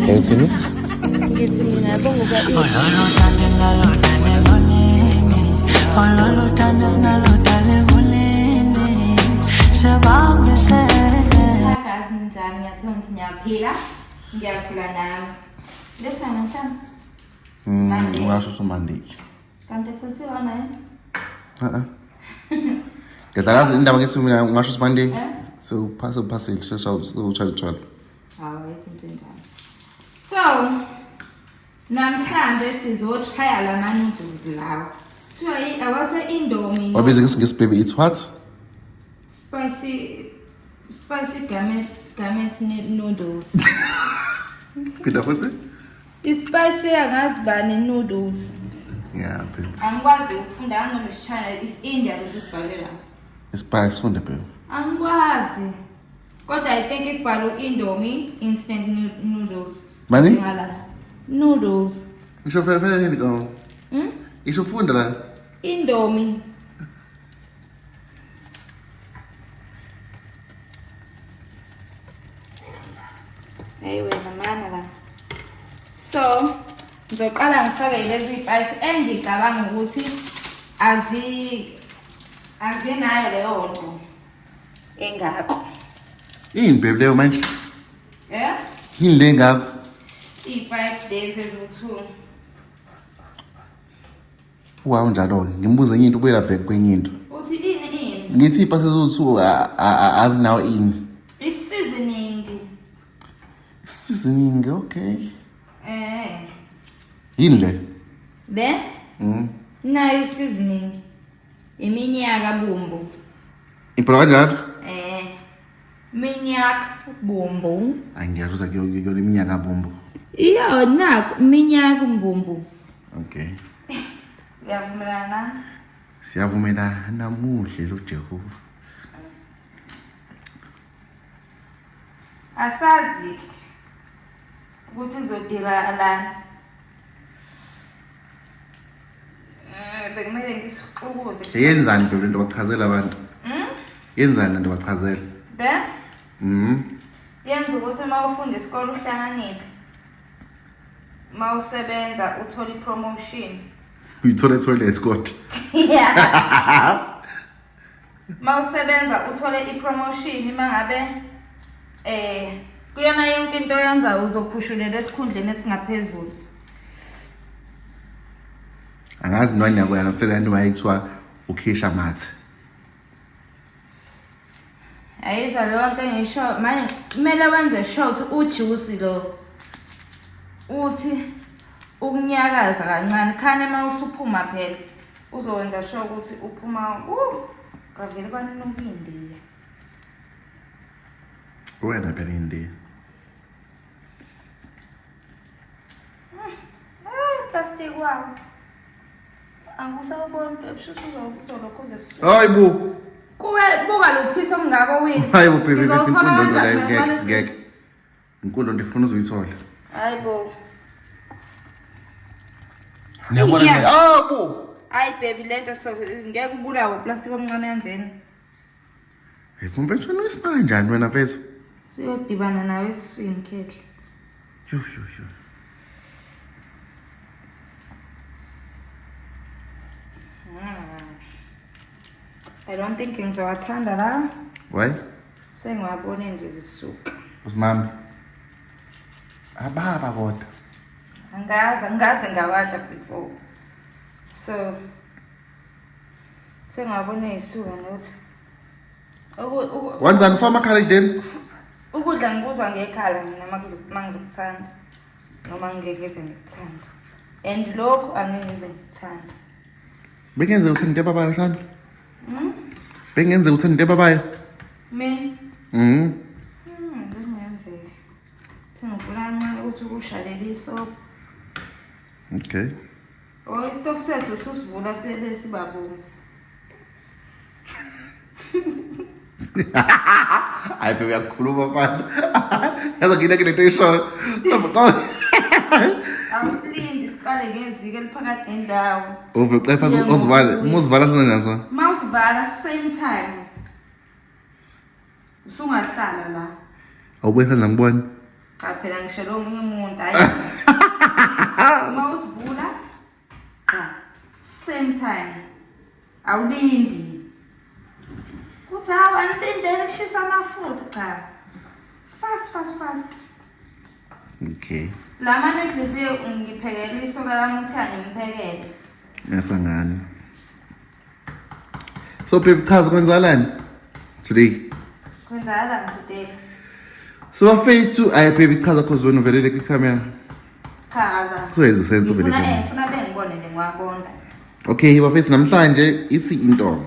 Ngithini? Ngithi mina bongoba Guys, ninjani? Ngiyathemba ukuthi niyaphila. Ngiyaphila nami. Lesi namhlanje. Ungasho usuMonday. Kanti kusesiwona yini? Eh eh. Ngiyadlala indaba ngithi mina ungasho usuMonday. Eh? So pass uphasile shesha u-12 12. Hawu, ayikho into enjalo. So, namhlanje sizotraya lama noodles lawa. Kuthiwa awase Indomie. Wabiza ngesingisi baby it's what? Spicy garment noodles. Phinda futhi? I-spicy angazi bani noodles. Yeah, baby. Angikwazi ukufunda anoma isiChina, is-India lesi sibhalwe la. Spice funda baby. Angikwazi. Kodwa I think ikubhalwe u-Indomie instant noodles. Mani? Ngala. Noodles. Isho phela phela yini ko? Isho funda la. Indomie. Hey wena mana la. So, ngizoqala ngifake lezi spice engicabanga ukuthi azinayo leyo nto engako. Yini baby leyo manje? Eh? Yini le ngakho? I-spice lezi eziwu-2. Wow njalo ke. Ngimbuza enye into ubuyela back kwenye into. Uthi ini ini? Ngithi ipasi eziwu-2 azinawo ini. I-seasoning. Seasoning, okay. Eh. Yini le? Le? Nayo i-seasoning. Iminyaka bumbu. Ibhala kanjalo? Eh. Minyaka bumbu. Angiyasho ukuthi kuyona iminyaka bumbu. Iyo naku minyaka mbumbu. Okay. Uyavumelana nami? Siyavumelana muhle lo Jehova. Asazi ukuthi izodira lana. Eh bekumele ngisixukuze. Yenzani phela into bachazela abantu? Yenzani lento bachazela? Then yenza ukuthi uma ufunda isikole uhlakaniphe. Uma usebenza uthole i-promotion. Uyithola toilet kodwa. Yeah. Uma usebenza uthole i-promotion mangabe kuyona yonke into oyenza uzokhushulela esikhundleni esingaphezulu. Angazi noma ngiyakwenza sicela into mayithiwa ukhisha mathe. Ayizwa leyo nto engisho manje kumele wenze sure ukuthi ujuice lo uthi ukunyakaza kancane khane uma usuphuma phela uzowenza sure ukuthi uphuma kavele kwanuka indiya. Wena phela indiya. Plastic wawo. Angisawuboni babe, uzolokhu uze Hayi bo. Kuwe buka lo phisa omngako wini. Hayi bo baby, Ngizowuthola inkulu kanjani leyo ngeke mina? ngeke. Inkulu ndifuna uzoyithola. Hayi bo. Niyabona Yeah. nje. Ah bo. Hayi baby lento so ngeke ubulawe uplastic omncane kanjena. Hey mfethu wena uyisimanje wena mfethu? Siyodibana nawe esiswini khehle. Yo yo yo. I don't think ngizowathanda la. Why? Sengiwabone nje zisuka. Usimambe. Ababa kodwa. Angaze ngawadla before. So sengiwabone zisuka nothi. Wanzani fama khala then? Ukudla ngikuzwa ngekhala mina mangizokuthanda noma ngeke ngize ngikuthande. And lokhu angeke ngize ngikuthande. Bengenze uthande into ebabayo mhlawumbe? Bengenze uthande into ebabayo? Mina? Bengenzeka. Sengivula kancane ukuthi ukushalela isobho. Okay. Oh, isitofu sethu uthi usivula sibe sibabomvu. Hayi phela uyakhuluma mfana. Yazi ngine kule nto ishoyo. Awusilindi siqale ngeziko eliphakathi nendawo. Uve qepha ozivale, uma uzivala sinanazo. Uma usivala same time. Usungahlala la. Awubuye senza ngibone. Cha phela ngisho lo munye umuntu hayi. Uma usivula qa same time awulindi. Kuthi hawu anilindele kushisa amafutha cha. Fast fast fast. Okay. La ma-noodles ngiphekele isoka lami ukuthi angimphekele. Yasangani. So babe, chaza kwenzakalani today? Kwenzakalani today? So bafethu, ayi baby chaza cause wena uvelele kwi-camera. Chaza. Kuzoyenza sense uvele Ngifuna khona. ngifuna bengibone nje ngiwabonda. Okay, bafethu namhlanje ithi into.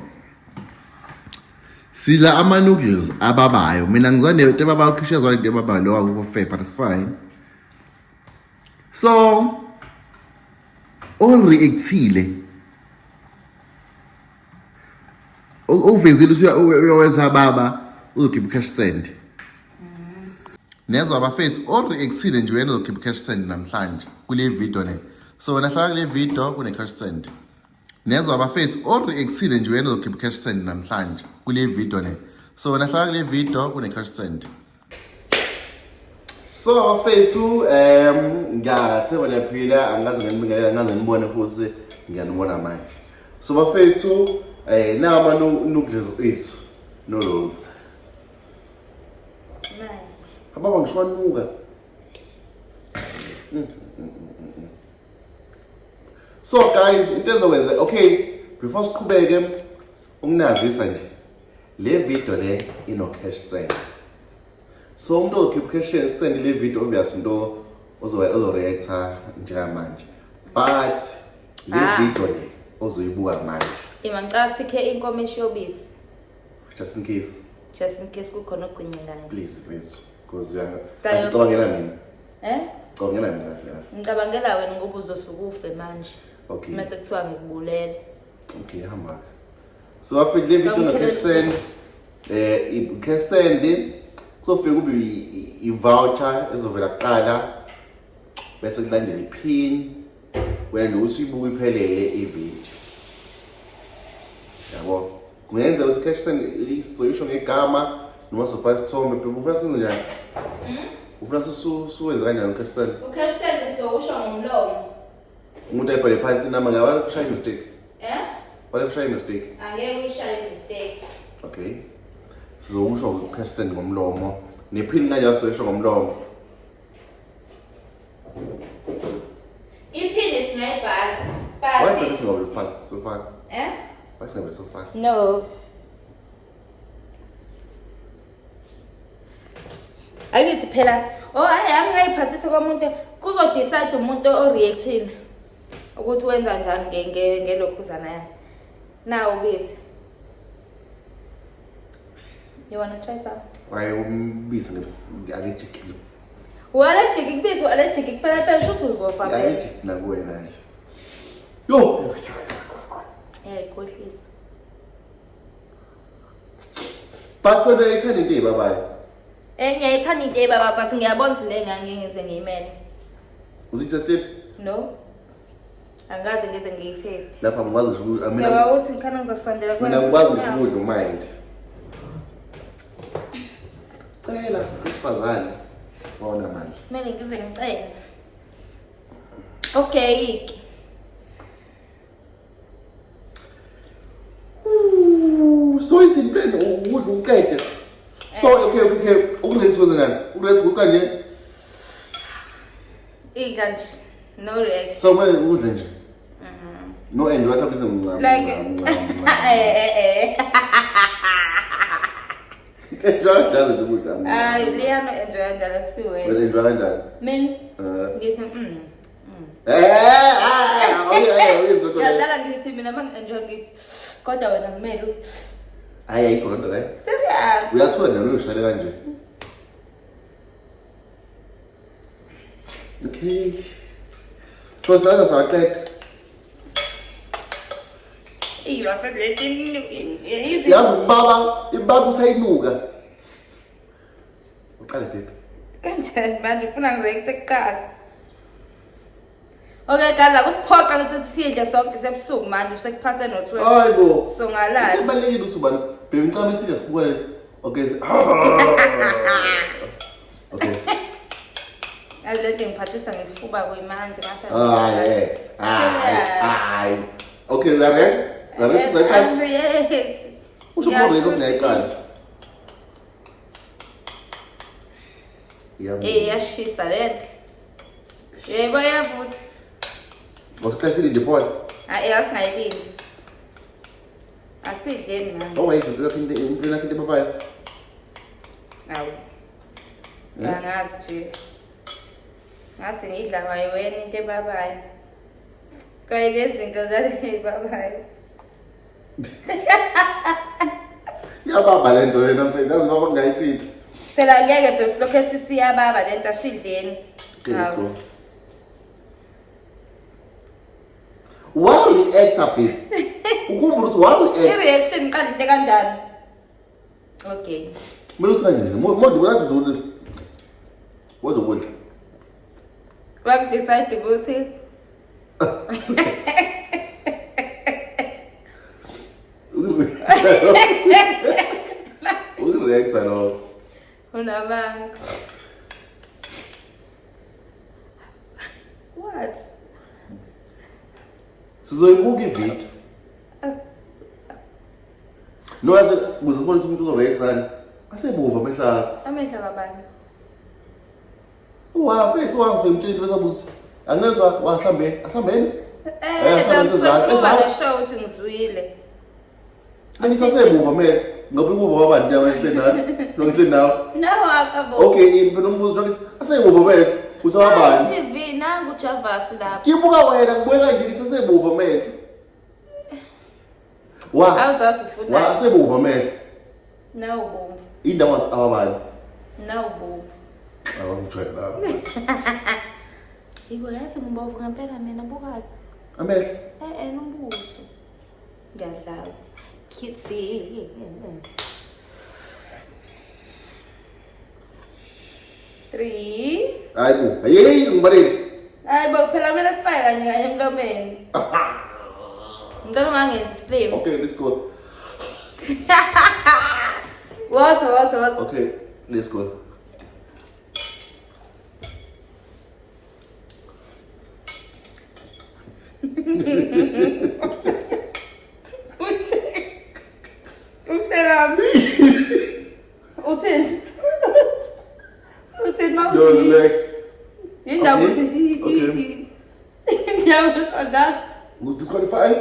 Sila ama noodles ababayo. Mina ngizwa nento ebabayo khisha zwa into ebabayo lo akukho fair but it's fine. So o-reactile uvezile ukuthi uyowenza baba uzokhipha cash send. Nezwa abafethu o-reactile nje wena uzokhipha cash send namhlanje kule video ne. So wena hlala kule video kune cash send. Nezwa abafethu o-reactile nje wena uzokhipha cash send namhlanje kule video ne. So wena hlala kule video kune cash send. So abafethu ngiyathemba niyaphila angikaze nginibingelele angikaze nginibone futhi ngiyanibona manje. So bafethu nawa ama noodles ethu noodles. Ababa ngisho wanuka. So guys, into ezokwenza okay before siqhubeke ukunazisa nje le video le ino cash send. So umuntu ozokhipha cash send le video obvious umuntu ozo reacta njengamanje. But le video le ozoyibuka manje Ima ngicela sikhe inkomishi yobisi. Just in case. Just in case kukhona okugwincekayo. Please mfethu because uyangicabangela mina. Eh? Cabangela mina kahle kahle. Ngicabangela wena ngoba uzosuka ufe manje. Okay. Mase kuthiwa ngikubulela. Okay, hamba. So bafike le video no cash send i-cash send kuzofika kube i-voucher ezovela kuqala bese kulandela i-pin wena nje ukuthi uyibuke iphelele i-video. Yabo. Kungenzeka ukuthi cash send isoyisho ngegama noma sofaka isithombe phela ufuna senze njani? Ufuna suwenze kanjani u-cash send? U-cash send sowusho ngomlomo. Umuntu ayibhale phansi inamba ngeke ushaya mistake. Eh? Wale ushaya mistake. Angeke uyishaye mistake. Okay. Sizowusho u-cash send ngomlomo. Ne-pin kanjalo sizoyisho ngomlomo. I-pin singayibhala. Why But singabe ufaka? Sofaka. eh? Why singabe sofaka? No. Akithi phela, oh hayi angingayiphathisi komuntu kuzo-decide umuntu o-reactile ukuthi wenza njani ngelokhuzana yakhe. Now ubisi. You wanna try some? Why umbiza nge-allergic lo? U-allergic kubisi, u-allergic kuphela phela shuthi uzofa phela. I-allergic nakuwena nje. Yo! Iyayikhohlisa. But wena uyayithanda into eyibabayo. Ngiyayithanda into ebaba but ngiyabona ukuthi le ngangeke ngize ngiyimele. Usuyi-testile? No. Angikaze ngize ngiyi-taste. Lapha ngikwazi ngisho mina Yaba uthi ngikhana ngizosondela mina ngikwazi ngisho ukudla umind. Cela kwesifazane wawona mandla. Kumele ngize ngicele. Okay. Ooh, so it's in plan ukudla uqede. So okay uku-react kwenze njani? Uku-react ukuthi kanje Idla nje. No reaction. So kumele udle nje. No enjoy mhlawumbe ncam. Like eh. Enjoy kanjalo nje ukudla. Hayi liyano enjoy kanjalo kusiwe. Wena enjoy kanjani? Mina ngithi Ah, okay, okay. Ngiyadlala ngithi mina mangi-enjoy ngithi kodwa wena kumele uthi Hayi ayikho lento leyo. serious. Uyathola nje uyishayele kanje. Okay. So saza saqeda. Yazi ubaba, ibaba usayinuka. Uqale baby. Kanjani manje ufuna ngi-react kuqala? Okay guys, akusiphoqa ukuthi sidle sonke sebusuku manje sekuphase no-12. Hayibo. So ngalala. Kubalulekile ukuthi ubani baby ngicela sidle sibukele. Okay. Okay. Yazi lento ingiphathisa ngesifuba kuyimanje ngathi. Hayi, hayi, hayi. Okay, we are right. We are right sizayiqala. Yes. Usho uma react singayiqala. Yami. Eh yashisa lento. Yebo yavutha. Wasiqala silinde phone. Hayi asingayilindi. Asidleni manje. Oh wait, impilo yakho into impilo yakho into ebabayo. Awu. Eh? Angazi nje. Ngathi ngidla kwayo wena into ebabayo. Kwaye lezi zinto zalebabayo. Iyababa le nto lena mfethu, yazi baba ngingayithini. Phela ngeke phela silokhu sithi iyababa lento asidleni. Okay, let's go. Why react babe? Ukhumbula ukuthi why react? I-reaction iqala into kanjani? Okay. Kumele usanje, mo ndibona ukuthi Kodwa ukudla. Wakudecide ukuthi Ukureacta lokho. Unamanga. What? Sizoyibuka ividiyo. No yazi ukuze sibone ukuthi umuntu uzoreactani. Asebuva amehlo akho. Amehlo kabani? Uwafethu wangifika emtshini bese abuza. Angizwa wasambeni, asambeni. Eh, Eh, asambeni sezansi, ezansi. Sho ukuthi ngizwile. Angithi asebuva amehlo. Ngoba ikubo babani nje amehle nawe. Lo ngihleli nawe. Nawo akabo. Okay, yini phela umbuzo lo ngithi asebuva amehlo. Uthi wabani? TV nangu Javas lapha. Ngibuka wena ngibuka nje ngithi asebuva amehlo. Wa. Awuzazi ufuna. Wa asebuva amehlo. Nawu bomvu. Indawo awabani? Nawu bomvu. Awangijwayela. Yiko yazi ngibovu ngempela mina buka. Amehlo. Eh eh nombuso. Ngiyadlala. Kitsi. Three. Hayi bo. Hey, ngibaleli. Hayi bo phela kumele sifake kanye kanye emlomeni. Ngicela ungangenzi slim. Okay, let's go. Water, water, water. Okay, let's go. Uhlekami. Uthini? Uthini ma No, uthi? relax. Yindaba Okay, uthi. okay. Indaba usho la. Look disqualified.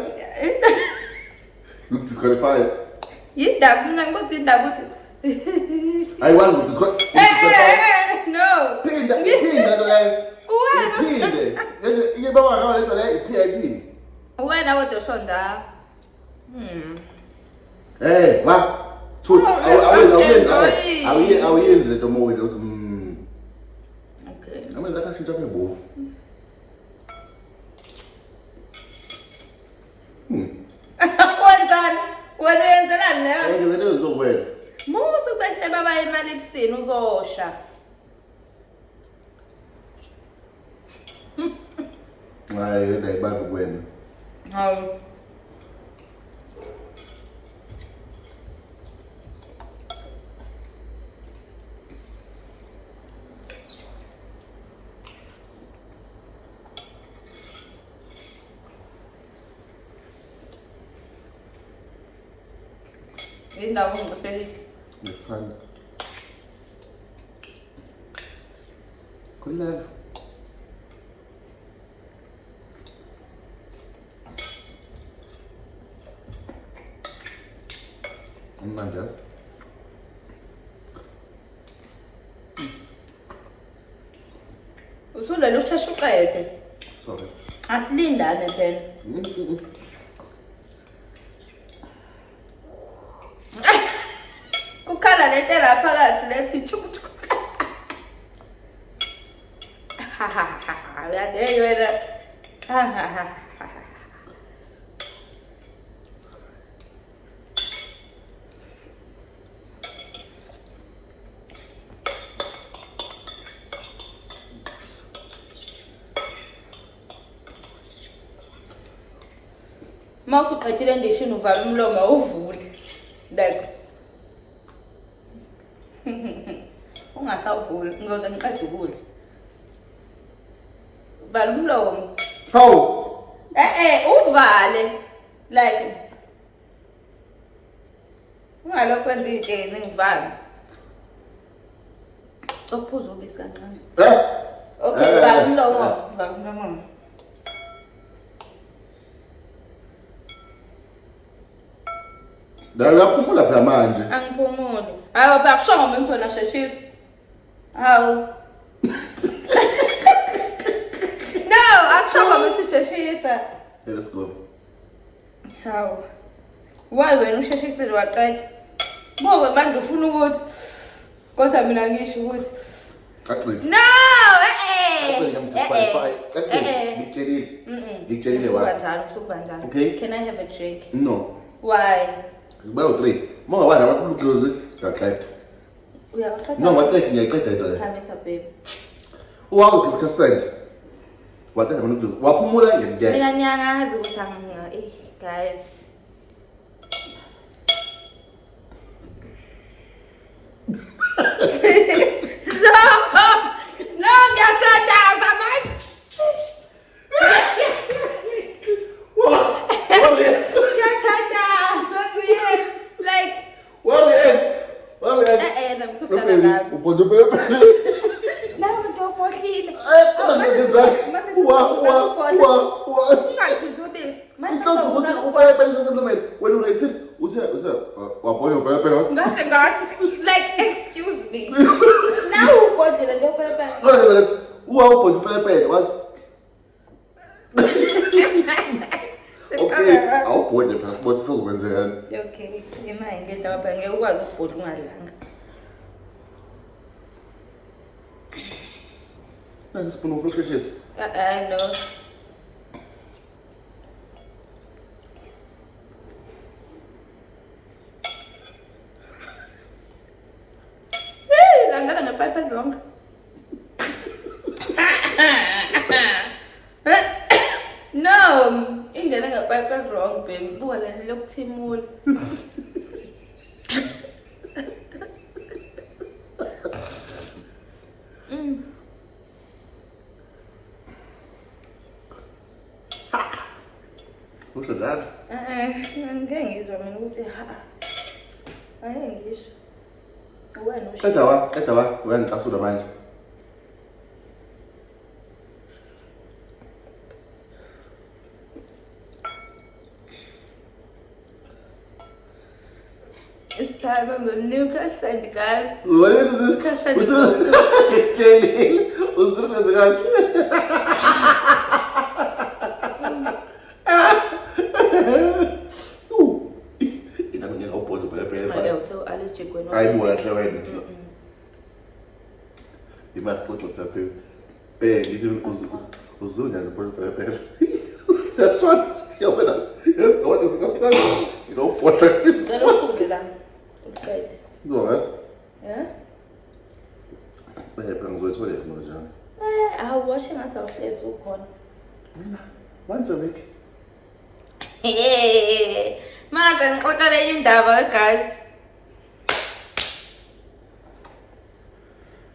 Look disqualified. Yindaba mina ngibuthi indaba uthi. I want to disqualify. Eh, eh, eh, no. Phinda, phinda nto leyo. Wena Iphinde. Iye baba ngawo lento leyo iphinde iphinde. Wena kodwa usho nda. Hey, wa. Two. Oh, Awu I'm enjoying. awu awuyenzi lento uma wenza uthi Okay. Amanye la kashintsha abe bovu. Wenzani? Wena uyenzelani leyo? Ngeke lento izokwena. Musu behle baba imali ebusini uzosha. Hayi, lento ayibambi kuwena. Hawu. Indawo ngibuselile. Ngikuthanda. Khululeka. Umnandi yazi. Usulele usheshe uqede. Sorry. Asilindane phela. Kukhala lento la phakathi lethi chuku chuku. Ha ha ha ha. Uyadeka wena. Ha ha ha. ha. Uma usuqedile endishini uvala umlomo awuvuli. Like ungasawuvuli ngiyoze ngiqede ukudla. Vala umlomo. Hawu. Eh eh uvale. Like ungalokhu wenza into engivale. Ukuphuza ubisi kancane. Eh. Okay, Eh. vala umlomo, vala umlomo. La uyaphumula phela manje. Angiphumuli. Hayi baba akushongo mina ukuthi wena sheshisa. Hawu. No, akushongo mina ukuthi sheshisa. Hey, let's go. Hawu. Why wena usheshisile waqeda? Buka manje ufuna ukuthi kodwa mina ngisho ukuthi Cacile. No, eh eh. Cacile Eh ngiyamdisqualify. Cacile. eh. Ngikutshelile. Ngikutshelile Usuka wa. njalo, usuka njalo. Okay. Can I have a drink? No. Why? Kuba u3. Uma ungabadla amakhulukuzi, ngiyaqeda. Uyaqeda? No, ngaqeda ngiyayiqeda into le. Khamisa baby. Uwawu percent. Waqeda amakhulukuzi. Waphumula ngiyakuyeka. Mina ngiyangazi ukuthi anginga eh guys. No! No, ngiyathandaza manje. What? Ngiyathandaza kuye. Like What is? What is? eh eh namsukana nami. Ubonde phela. Nazi nje ubhodlile. Eh, kodwa ngizakhe. Wa wa wa wa. Ungachithi ubisi. Manje Inhloso ukuthi upelepele sesemlomeni. Wena urethile uthe uthe wabhoya upelepele wakho. Ngase ngathi like excuse me. Now ubhodlile nje upelepele. Kodwa ngathi uwa ubhoya upelepele wathi okay awubhodle phela sibone sizokwenzekani. Okay, imali ngento lapha ngeke ukwazi ukubhodla ungadlanga. Nasi sifuna ufuna usheshise. Eh eh no. Hey, langana ngepipe wrong. No, ingene ngepipe wrong baby. Buka leli lokuthimula. Usho njalo. Eh eh, ngeke ngizwa mina ukuthi ha. Angeke ngisho. Wena usho. Qeda wa, qeda wa, uyangicasula manje. It's time I'm gonna new send guys. What is it? Ngikutshelile. Usukwenzekani? Ina ngeke ubhodle upelepele. Ake uthe u-allergic wena. Hayi bo kahle wena. Imali xoxo phela phela. Eh ngithi uzunjani ubhodle upelepele. Siyashona. Yabona. Yes, what is kasana? Ngizobhodla. Ngicela uphuze la. Uqede. Ngizokwazi. Eh? Eh phela ngizoyithola izimo njalo. Eh, awuwashe ngathi awuhlezi ukhona. Once a week. Manje ngixoxa le indaba guys.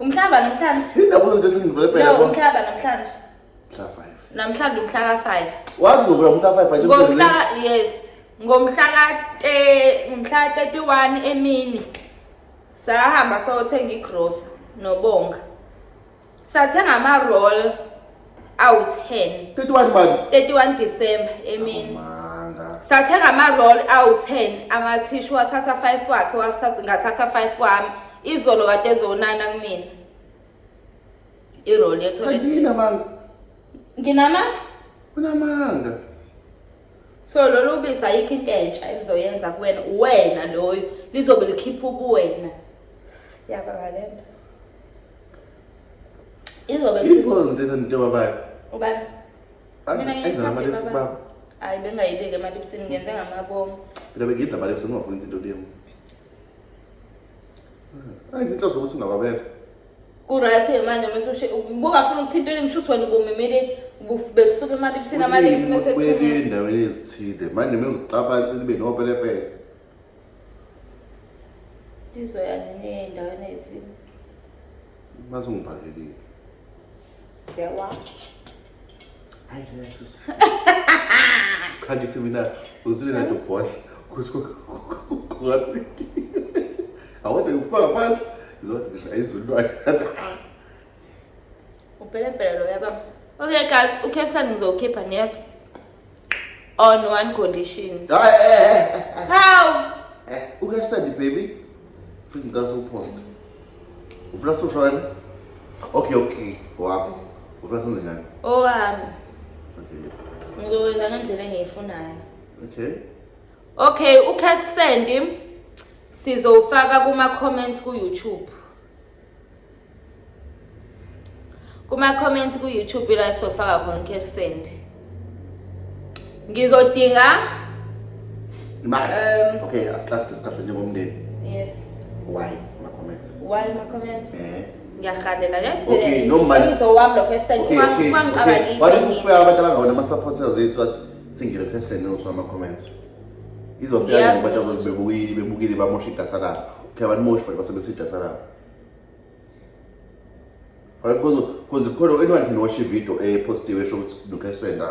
Umhlaba namhlanje. Indaba uzothi sengibhele No, umhlaba namhlanje. Mhla 5. Namhlanje umhla ka-5. Wazi ngokula mhla 5 nje Ngomhla yes. Ngomhla ka ngomhla 31 emini. Sahamba sayothenga igrosa noBonga. Sathenga ama roll awu-10. 31 man. 31 December emini. Manga. Sathenga ama roll awu-10 amathishu wathatha 5 wakhe wathatha ngathatha 5 wami. Izolo kade ezonana kumina. I-roll yethola. Andina manga. Nginama Unamanga. So lolu bisi ayikho into entsha elizoyenza kuwena uwena loyo lizobe likhipha ubuwena. Yababa lento. Izobe likhipha Yipho izinto ezinto babayo. ubani? Mina Enza ngiyithanda ama-lips baba. baba. Hayi bengayibeki emalipsini ngenze ngamabomu. Mina bengidla ama-lips ngingafuni izinto limi. Ayi izinhloso ukuthi ungababela. Ku-right manje mase ubungafuna ukuthinta ulimi shuthi wena ubumimile bekusuka emalipsini amalipsi mase Kweli ethunga. endaweni ezithile. Manje mengizoqapha phansi libe nopelepele. Lizoya nini ey'ndaweni ey'thile. Mase ungiphakelile. Yawa. Hayi ngeke sisi. Cha ngithi mina uzwile nento bhodla. Kuthi kungathi awade ngifaka ngaphandle. Ngizothi ngisho ayizulwane. Athi Upelepele lo yaba. Okay guys, ukhefsani ngizowukhipha niyezwa. On one condition. Hayi eh, eh, eh. How? Eh, ukhefsani baby. Futhi ngicela usupost. Ufuna susho wena? Okay, okay. Wakho. Ufuna senze njani? Owami. Okay. Ngizokwenza ngendlela engiyifunayo. Okay. Okay, ucash send sizowufaka kuma comments ku YouTube. Kuma comments ku YouTube la sofaka khona ucash send. Ngizodinga Imali. Okay, asiqale discuss njengomndeni. Yes. Why ama comments? Why ama comments? Eh. Ngiyahalela yathi Okay, noma ngizowami lo cash send. Okay, okay. Okay. What if ufika abantu abangawona ama supporters ethu athi singene cash send ngothiwa ama comments? Izofika Ngiyazi abantu azobe bebukile bebukile bamosha idatha labo. Okay, abanimoshi but basebenzisa idatha labo. Right, because khona anyone can watch i-video epostiwe esho ukuthi no cash send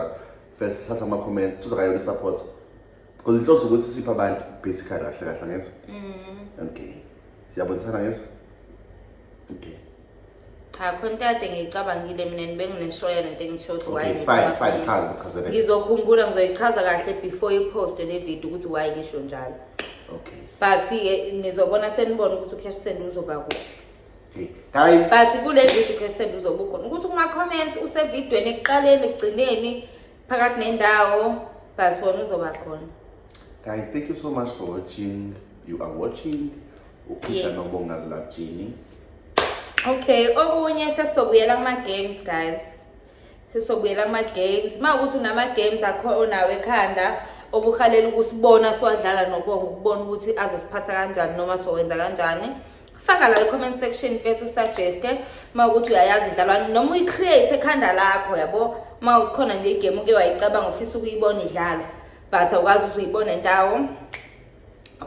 first thatha ama comments thuza kayona support. Because inhloso ukuthi siphe abantu basically kahle kahle ngenza. Okay. Siyabonisana ngenza. Okay. Cha khona into kade ngiyicabangile mina bengineshoya lento engisho ukuthi Okay, why it's fine, it's fine. Chaza, chazele. Ngizokhumbula ngizoyichaza kahle before ipostwe le video ukuthi why ngisho njalo. Okay. But ke nizobona senibona ukuthi ucash send uzoba kuphi. Okay. Guys, But kule video ucash send uzoba ukhona. Ukuthi kuma comments usevidweni ekuqaleni ekugcineni phakathi nendawo but wona uzoba khona. Guys, thank you so much for watching. You are watching Ukhisha Yes. Nobonga's Love Genie. Okay, okunye sesobuyela kuma games guys. Sesobuyela kuma games. Mawukuthi unama games akho onawo ekhanda obuhalela ukusibona siwadlala nobonga ukubona ukuthi azosiphatha kanjani noma sowenza kanjani. Faka la comment section mfethu suggest mawukuthi uyayazi idlalwa noma uyicreate ekhanda lakho yabo. Mawukhona nje igame uke wayicabanga ufisa ukuyibona idlalwa but awukwazi ukuthi uyibone ndawo.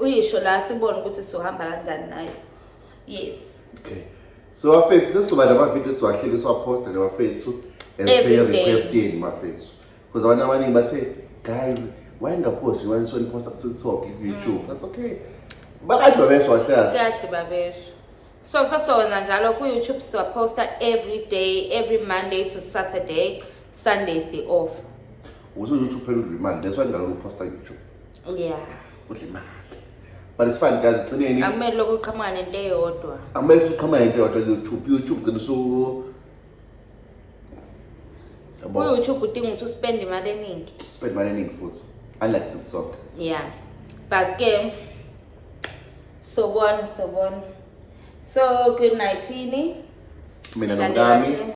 Uyisho la sibone ukuthi sizohamba kanjani nayo. Yes. Okay. So bafethu sesizoba nama-video siwahlele siwaphosta nje bafethu as Every per day. request yenu bafethu. Because abantu abaningi bathe guys why ningaphosti why nisoniposta ku-TikTok ku-YouTube. That's okay. Bakade babesho kahle kahle. Kade babesho. So sasona njalo ku-YouTube siwaposta every day, every Monday to Saturday, Sunday si off. Ukuthi u-YouTube phela udla imali. That's why ngingalokhu uphosta ku-YouTube. Yeah. Udla imali. But it's fine guys, gcineni. Akumele lokhu uqhamuka nento eyodwa. Akumele futhi uqhamuka nento eyodwa ku-YouTube. YouTube gcina usu yabo. Ku-YouTube udinga ukuthi uspend imali eningi. Spend imali eningi futhi. Unlike TikTok. Yeah. But ke sobona sobona. So good night Tini. Mina nomkami.